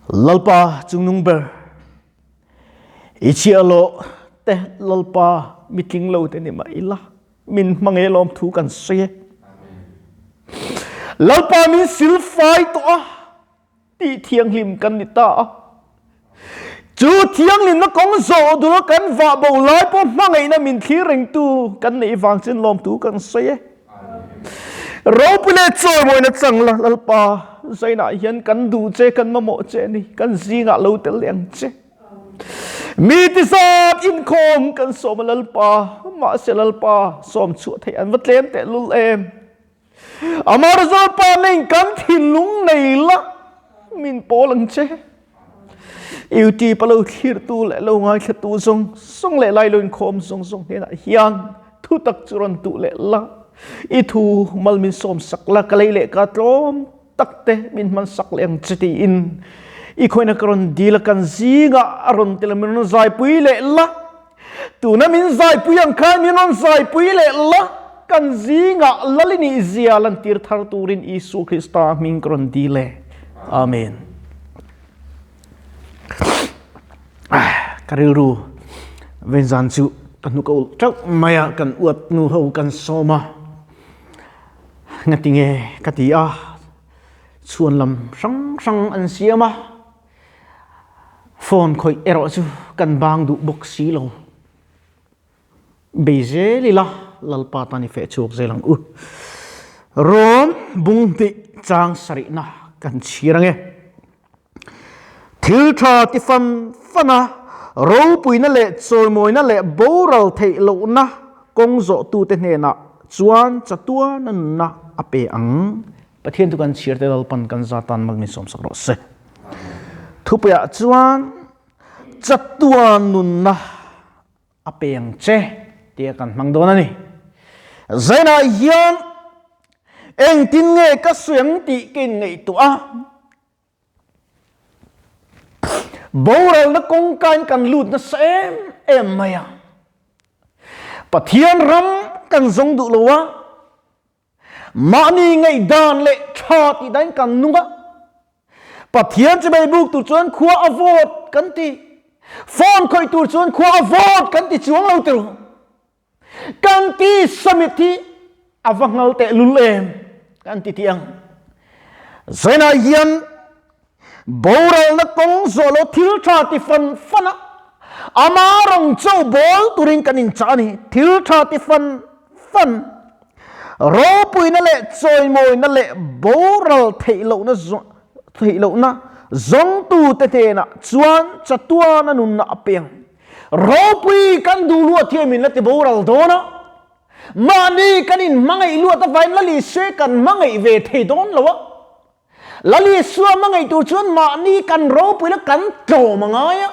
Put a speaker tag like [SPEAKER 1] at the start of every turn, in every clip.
[SPEAKER 1] Lalpa chungnung ber, i chhiahhlawh te Lalpa mitling lo te ni mah ila, min hmangaih lawmthu kan sawi e. Lalpa min silfai tawh a, tih thianghlim kan ni ta a. Chu thianghlimna kawng zawh dul kan vah bo lai pawh hmangaihna min thlir rengtu kan neih vang chuan lawmthu kan sawi e. Ropui leh chawimawina chang la Lalpa zainah hian kan duh che kan mamawh che a ni kan zingah lo tel leh ang che. Mi ti zat inkhawm kan sawm a Lalpa mahse Lalpa sawm chhuah theih an va tlem teh lul em. Amar Lalpa neiin kan thinlung nei la min pawl ang che. YouTube a lo thlirtu leh lo ngaithlatu zawng zawng leh lai lo inkhawm zawng zawng hnenah hian thu tak chu rawn tuh leh la. I thu mal min sawm sak la, ka lei leh ka tlawm tak te min hman sak leh ang che tiin i khawina ka rawn dil a, kan zingah a rawn tel a, min rawn zaipui leh la. Tuna min zaipui ang khan min rawn zaipui leh la, kan zingah Lalini zia lantir thar turin Isua Krista hming ka rawn dil e. Amen. Ka rilru venzan chu ka hnuk a ulh teuh mai a, kan uat nu ho kan sawm a, ngatinge ka ti a, chhuan lam hrang hrang an siam a. Phone khawih erawh chu kan bang duh bawk si lo. Bei zel ila Lalpa tan i feh chhuak zel ang u. Rom bung hnih chang sarihna kan chhir ange. Thil tha ti fan fan a, ropuina leh chawimawina leh boral theih lohna kawng zawhtute hnenah chuan chatuana nunna a pe ang. Pathian chu kan chhiar te Lalpan kan za tan mal min sawmsak rawh se. Thupuiah chuan chatuan nunna a peng che tia kan hmang dawn a ni. Zainah hian engtin nge ka sawi ang tih ka inngaihtuah a. Boralna kawngkain kan lut nasa em em mai a. Pathian ram kan zawng duh lo a. Mahni ngaihdan leh tha tih dahin kan nung a, Pathian chibai buk tur chuan khua a vawt kan ti, phone khawih tur chuan khua a vawt kan ti chuang lo tiro. Kan ti summit hi a va ngal teh lul em kan ti tih ang. Zainah hian boralna kawng zawh lo thil tha ti fan fan a, ama rawng cho bawl turin kan inchah a ni. Thil tha ti fan fan, ropuina leh chawimawina leh boral theih lohna theih lohna zawngtute hnenah chuan chatuana nunna a peng. Ropui kan duh luat hian min la ti boral dawn a, mahni kan inhmangaih luat avangin la li se kan hmangaih ve thei dawn lo a. Lal Isua hmangaih tur chuan mahni kan ropui la kan tlawm a ngai a.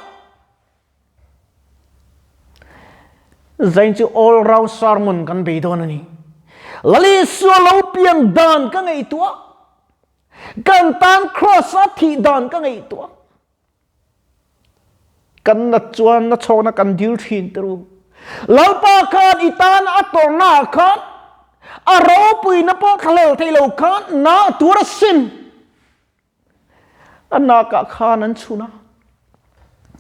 [SPEAKER 1] Zain chu all round sermon kan bei dawn a ni. Lal Isua lo pian dan ka ngaihtuah. Kan tan cross a thih dan ka ngaihtuah. Kan nat chuan na chhawkna kan dil thin te ru. Lalpa khan i tan a tawrhna ah khan a ropuina pawh thlahlel thei lo khan na a tuar a sin. A nakah khan an chhun a,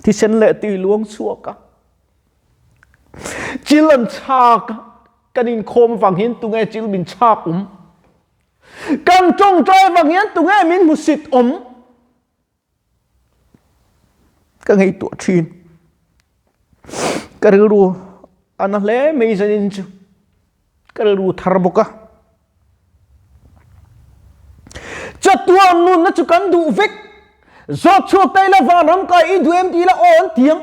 [SPEAKER 1] thisen leh tui luang chhuak a, chil an chhak a, kan inkhawm vang hian tunge chil min chhak awm? Kan tawngtai vang hian tunge min hmusit awm? Ka ngaihtuah thin. Ka rilru a na hle mai zanin chu. Ka rilru thar bawk a. Chatuan nunna chu kan duh vek. Zawt chhuak ta ila vanram kai i duh em ti ila aw an ti ang.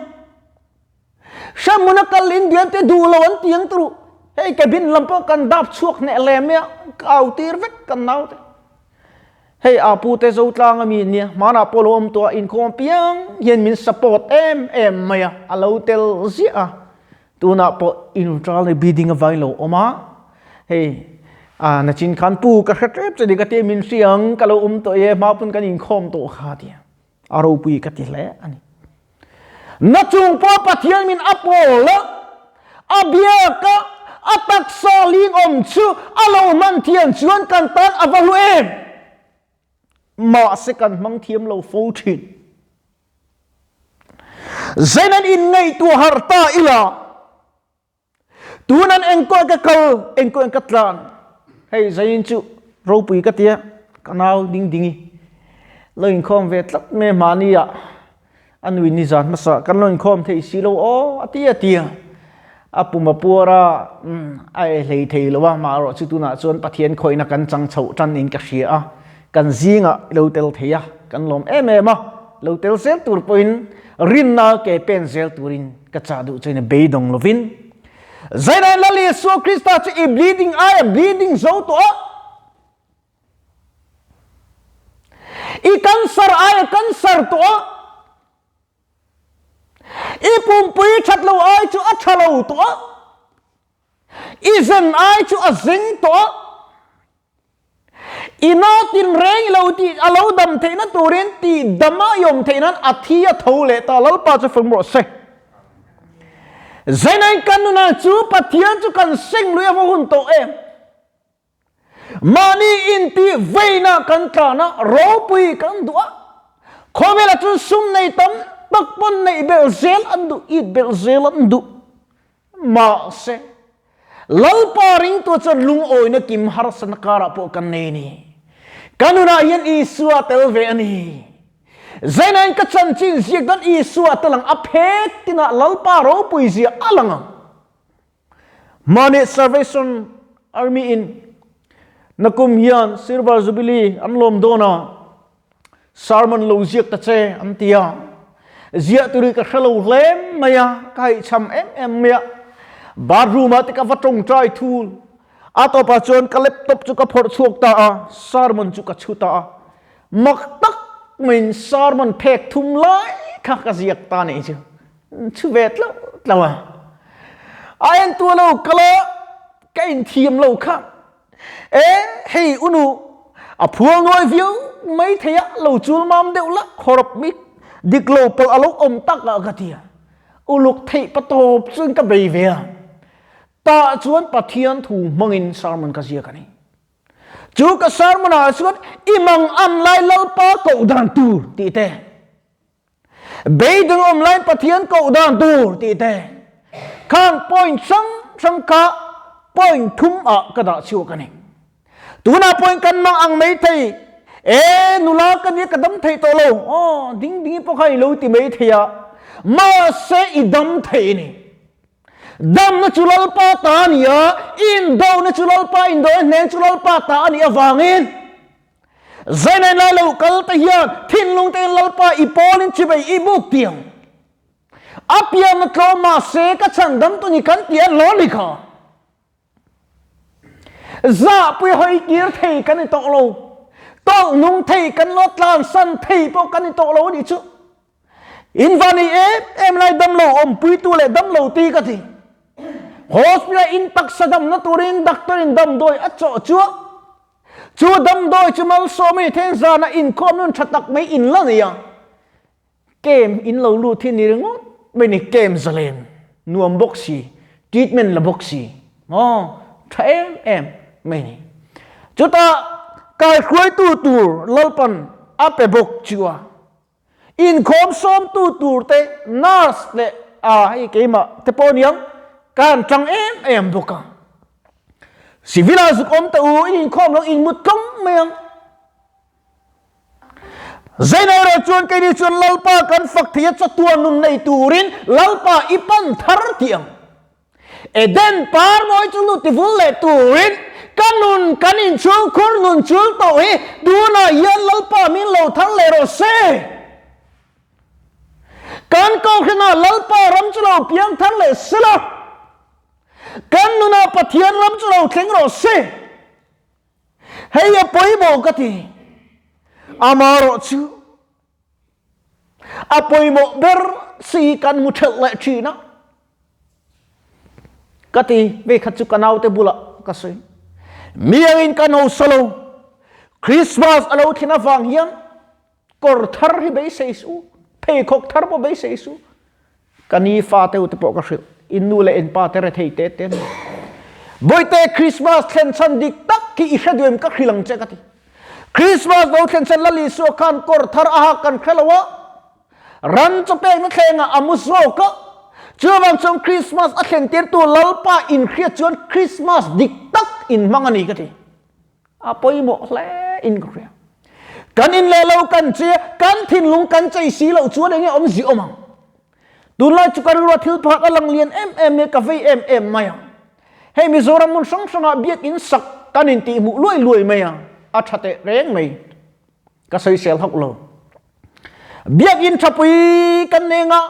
[SPEAKER 1] Hremhmun a kal in duh em te duh lo an ti ang turu. Hei cabin lam pawh kan dap chhuak hneh hle mai a, ka au tir vek kan nau te. Hei a pu te zo tlang a mi nia, hmanah pawh lo awm tawh a, inkhawm apiang hian min support em em mai a, a lo tel ziah a. Tunah pawh inral nei bidding avangin lo awm a, hei a nachin khan pu ka hre tep che ni ka tia min hria ang, ka lo awm tawh e, hma pawn kan inkhawm tawh kha tia. A ropui ka ti hle a ni. Na chung pawh Pathian min a pawl a, a biak a, a taksa ling awm chu a lo hman thiam chuan kan tan a va hlu em? Mahse kan hmang thiam lo fo thin. Zenan inngaihtuah harh ta ila, tunan engkaw ka kal, engkaw ka tlan. Hei zain chu ropui ka tia, ka nau ding dingi. Lo inkhawm ve tlat me mahni ah a nui ni zan hmasa kan lo inkhawm thei si lo aw a ti a tia. A pum a puar a, a e hlei thei lo a, maherawh chu tunah chuan Pathian khawihna kan chang chhoh tan in ka hria a, kan zingah i lo tel thei a, kan lawm em em a, lo tel zel tur pawhin rinna ke pen zel turin ka chah duh chuan i beidawng lovin Zainain Lal Isua Krista chu i bleeding aia bleeding zo tawh a, i cancer aia cancer tawh a, I pumpui that lo ai chu a tha lo tawh a, i zen ai chu a zeng tawh a, i na tinreng i lo tih a lo dam theihna turin tih dam a i awm theih nan a thi a tho leh ta Lalpa chu fawm rawh se. Zainain kan nunah chu Pathian chu kan seng lui ava hun tawh em? Mahni intih veina kan tlan a, ropui kan duh a, khawvelah chuan sum nei tam tak pawn neih belh zel an duh, it belh zel an duh. Mahse, Lalpa ringtu chuan lungawina kim harsatna karah pawh kan nei a ni. Ka nunah hian Isua tel ve a ni. Zainain ka chanchin ziak dan Isua tel ang a phek tinah Lalpa ropui zia a lang ang. Mahni Salvation Army in nakum hian Silver Jubilee an lawm dawn a, sermon lo ziak ta che an ti a. Ziah tur hi ka hre lo hle mai a, ka haihchham em em mai a. Bathroom ah te ka va tawngtai thul. A tawpah chuan ka laptop chu ka phawrh chhuak ta a, sermon chu ka chhu ta a. Mak tak maiin sermon phek thum lai kha ka ziak ta nih chu. Chhu ve tlauh tlauh a. A en tu lo kal a, ka inthiam lo kha. E, hei unu, a phual nuai viau mai thei a, lo chul mam deuh la, khawrap mi dik lo palh a lo awm tak a ka ti a. Uluk theih pa tawp chuan ka bei ve a. Tah chuan Pathian thu hmangin sermon ka ziak a ni. Chu ka sermon ah chuan i mang an lai Lalpa koh dan tur tih te. Beidawng awm laiin Pathian koh dan tur tih te khan point hrang hrang kha point thum ah ka dah chhuak a ni. Tunah point kan hmang ang mai thei e nula ka nia ka dam thei tawh lo aw ding ding pawh kha i lo ti mai thei a mahse i dam thei a ni. Damna chu Lalpa ta a ni a, indona chu Lalpa indo a hneng chu Lalpa ta a nih avangin Zainain lai lo kal te hian thinlung tein Lalpa i pawlin chivei i buk tiang. A pianna tlawm mahse ka chhandam tu ni kan ti a lo ni kha. Zahpui hawi kir thei kan ni tawh lo. Tawlh nung thei kan lo tlansan thei pawh kan ni tawh lo a nih chu. In va nei em em lai damlo awmpuitu leh damlo ti ka ti. Hospital in taksa damna turin doctor in damdawi a chawh chuah. Chu damdawi chu malsawm i then zana inkhawm nun tha tak mai in la nei a. Kem in lo lut hi ni ringawt mai ni kem zalen nuam bawk si treatment la bawk si maw tha em em mai ni. Chutah kaihruaitu tur Lalpan a pe bawk chu a. Inkhawm sawmtu tur te nurse leh a hei keimah te pawh niang ka han tang em em bawk a. Civil ah zuk awm teh u in inkhawm lo in mut tlawng mai ang. Zaina erawh chuan keini chuan Lalpa kan fak thei a chatuan nun nei turin Lalpa i pan thar tih ang. Eden par mawi chu lut tivul leh turin ka nun kan inchhungkhur nun chul tawh hi tunah hian Lalpa min lo thar leh rawh se. Kan kohhranah Lalpa ram chu lo piang thar leh sela, kan nunah Pathian ram chu lo thleng rawh se. Hei a pawimawh ka ti. Amaherawh chu A pawimawh ber si kan hmu ṭhelh leh ṭhin a. Ka ti, vei khat chu ka naute bulah ka sawi. Mi angin kan hausa lo. Christmas a lo thlen avang hian kawr thar hi beisei suh, pheikhawk thar pawh beisei suh. Ka ni fate u te pawh ka hrilh, in nu leh in pa te rethei te te an ni. Bawihte Christmas thlen chhan dik tak hi i hre duh em ka hrilh ang che ka ti. Christmas lo thlen chhan Lal Isua khan kawr thar a hak kan hre lo a. Ran chaw pekna thlengah a mu zawk a. Chuvang chuan Krismas a thlen tirtu Lalpa inhriat chuan Krismas dik tak inhmang a ni ka ti. A pawimawh hle in ka hria. Kan in leh lo kan che, kan thinlung kan chei si loh chuan enge awmzia awm ang? Tunlai chu ka rilrua thil pakhat a lang lian em em mai, ka vei em em mai ang. Hei Mizoram hmun hrang hrangah biakinn sak kan intihhmuh luai luai mai a, a tha teh reng mai. Ka sawisel hauh lo. Biakinn thapui kan neng a,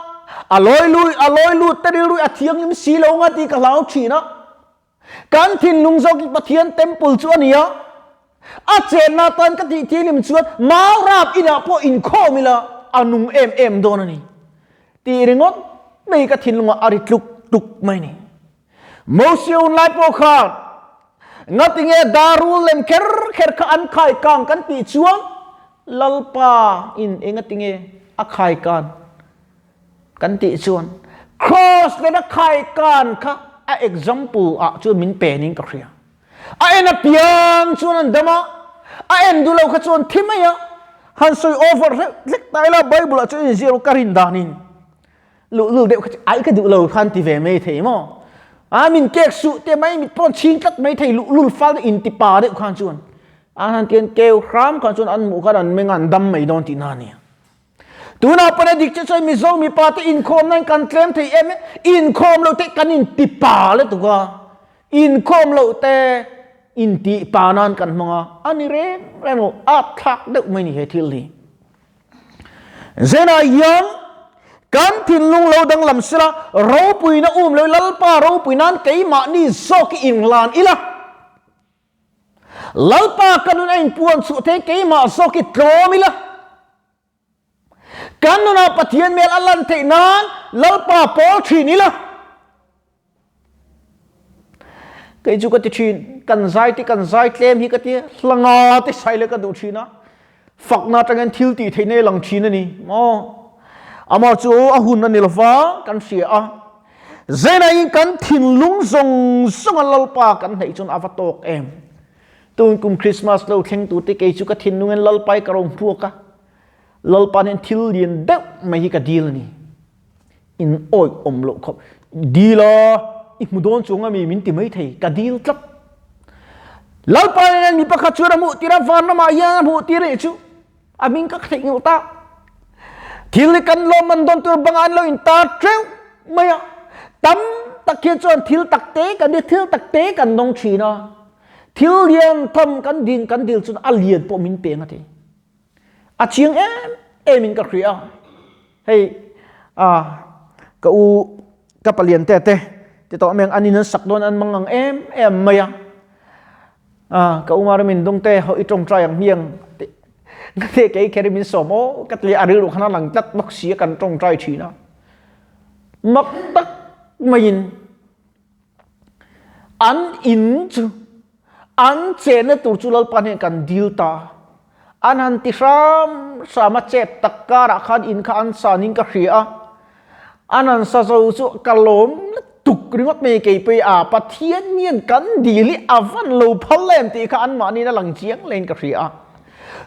[SPEAKER 1] a lawi lui, a lawi lut te rilru a thianghlim si lo nga tih ka hlau thin a. Kan thinlung zawk hi Pathian temple chu a ni a, a chenna atan ka tih thianghlim chuan mau rap inah pawh inkhawm ila a nung em em dawn a ni tih ringawt mai ka thinlungah a ri tluk tluk mai a ni. Mosia hun lai pawh khan ngatinge darul lem kher kher kha an khai kang kan tih chuan Lalpa in engatinge a khai kan kan tih chuan Cross lena khai kan kha a example ah chuan min pe ning ka hria. A en apiang chuan an dam a, a en duh lo kha chuan thi mai a, han sawi over hlek hlek ta ila Bible ah chuan inziak lo ka rin danin luhlul deuh kha chu ai ka duh lo khan ti ve mai thei maw a min kek suh te mai mit pawn chhing tlat mai thei luhlul fal in ti pa deuh khan chuan a han tian keu hram khan chuan an hmuh khan an meng an dam mai dawn tihna a nia tunah pawn a dik che chuan Mizo mipa te inkhawm nan kan tlem thei em inkhawm lo te kan in ti pa lutuk a inkhawm lo te in ti pa nan kan hmang a a ni reng reng lo at thlak deuh mai ni he thil hi. Zenah hian kan thinlung lo danglam sila, ropuina um lo Lalpa ropui nan keimahni zawk hi inhlan ila. Lalpa ka nun a inpuan chhuah thei keimah zawk hi tlawm ila. Kan nunah Pathian hmel a lan theih nan Lalpa pawl thin ila. Kei chu ka ti thin, kan zai te kan zai tlem hi ka ti, hla nga te sai le ka duh thin a, fakna atangin thil tih theih nei lang thin a ni maw? Amah chu a hun a ni lova kan hria a, Zainaiin kan thinlung zawng zawng a Lalpa kan hnaih chuan a va tawk em? Tun kum Christmas lo thleng tur te kei chu ka thinlungin Lalpa hi ka rawn hmuak a, Lalpa nen thil lian deuh mai hi ka dil a ni. In awih awm loh khawp. Dil a, i hmu dawn chuang ami min ti mai thei, ka dil tlat. Lalpa nen mi pakhat chuan a hmuh tir a, van ramah hian a hmuh tir leh chu a hming ka theih ngawt ta. Thil hi kan lawm man dawn tur bangah an lo in tar teuh mai a. Tam tak hian chuan thil tak te kan thil tak te kan dawng thin a. Thil lian tham kan din kan dil chuan a lian pawh min pe nga thei. A chiang em em in ka hria a, hei a ka u ka palian te te ti tawh meng an in an sak dawn an mang ang em em mai a, a ka u mara min dawng te ho i tawngtai ang hmiang ti ka te kei kher min sawm aw ka ti a rilru khan a lang tlat bawk si a kan tawngtai thin a, mak tak maiin an in chu An chenna tur chu Lalpa hnen kan dil ta. An han ti hram hram a, chep tak karah khan in kha an sanin ka hria a. An han sa zo chu ka lawm lutuk ringawt mai kei pawh hi a Pathian hian kan dil hi a van lo phal em tih kha anmahniin a lang chiang lehin ka hria a.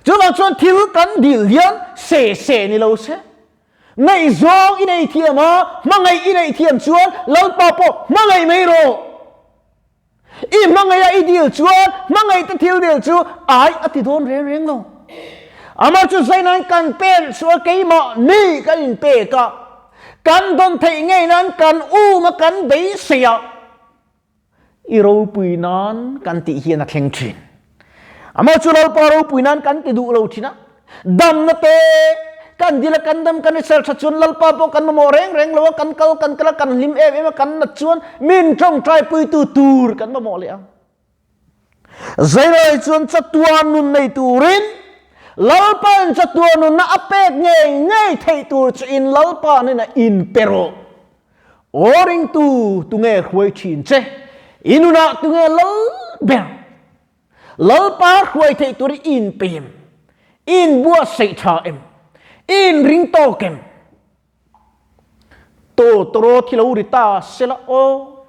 [SPEAKER 1] Chuvang chuan thil kan dil hian se se ni lo se. Ngaihzawng i nei thiam a, hmangaih i neih thiam chuan Lalpa pawh hmangaih mai rawh. I hmangaih a i dil chuan hmangaih te thil dil chu ai a ti dawn reng reng lo. Amah chu zainain kan pen sual keimah ni kan in pek a, kan dawn theih ngei nan kan um a kan beisei a, i ropui nan kan tih hian a thleng thin. Amah chu Lalpa ropui nan kan ti duh lo thin a, damna te kan dil a kan dam kan i ser tha chuan Lalpa pawh kan mamawh reng reng lo a, kan kal kan kal a kan hlim em em a kan nat chuan min tawngtai puitu tur kan mamawh leh ang. Zairawi chuan chatuan nun nei turin Lalpa in chatuan nunna a pek ngei ngei theih tur chu in Lalpa hnenah in pe rawh. Aw ringtu tunge hruai thin che? I nunah tunge lal ber? Lalpa hruai theih tur i inpe em? I inbuatsaih tha em? I inring tawk em? Tawtawraw thi lo ri ta sela aw,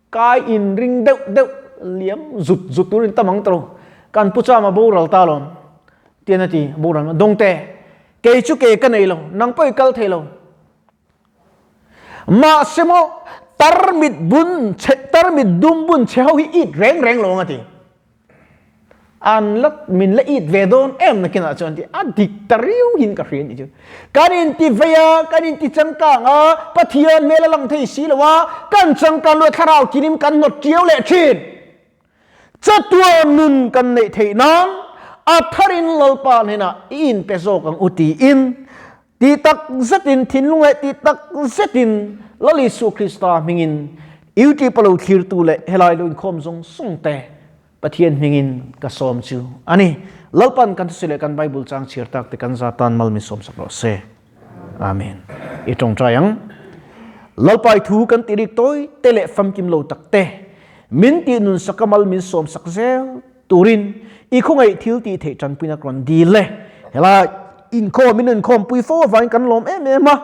[SPEAKER 1] kai inring deuh deuh liam zut zut turin tam ang ta lo. Kan pu chama boral ta lawm, tian a ti, boral dawngte. Kei chu ke ka nei lo, nang pawh i kal thei lo. Mahse maw tarmit bun chhe tarmit dum bun chhe ho hi it reng reng lo ang a ti. An la min la it ve dawn em nakinah chuan ti a dik ta riau hin ka hria ni chu. Kan inti vei a, kan inti changkang a, Pathian hmel a lang thei si lo a, kan changkan luat thlarau thinim kan hnawt ṭiau leh ṭhin. Chatuan nun kan neih theih nan a tharin Lalpa hnenah i inpe zawk ang u tiin ti tak zetin thinlung leh ti tak zetin Lal Isua Krista hmingin YouTube a lo thlirtu leh helai lo inkhawm zawng zawng te Pathian hmingin ka sawm chu a ni. Lalpan kan thusawi leh kan Bible chang chhiar tak te kan za tan mal min sawm sak rawh se. Amen. I tawngtai ang. Lalpa i thu kan ti rik tawi te leh famkim lo tak te min ti nun sakamal min sawm sak zel turin i khawngaih thil tih theih tanpuina ka rawn dil e. Helai inkhawm in inkhawmpui fo avangin kan lawm em em a.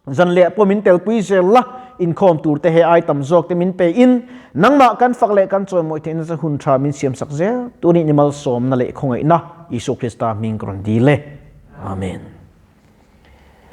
[SPEAKER 1] Zan leh pawh min telpui zel la, inkhawm tur te he ai tam zawk te min pe in nangmah kan fak leh kan chawimawi theihna chu hun tha min siam sak zel turin i malsawmna leh khawngaihna Isua Krista hming ka rawn dil e. Amen.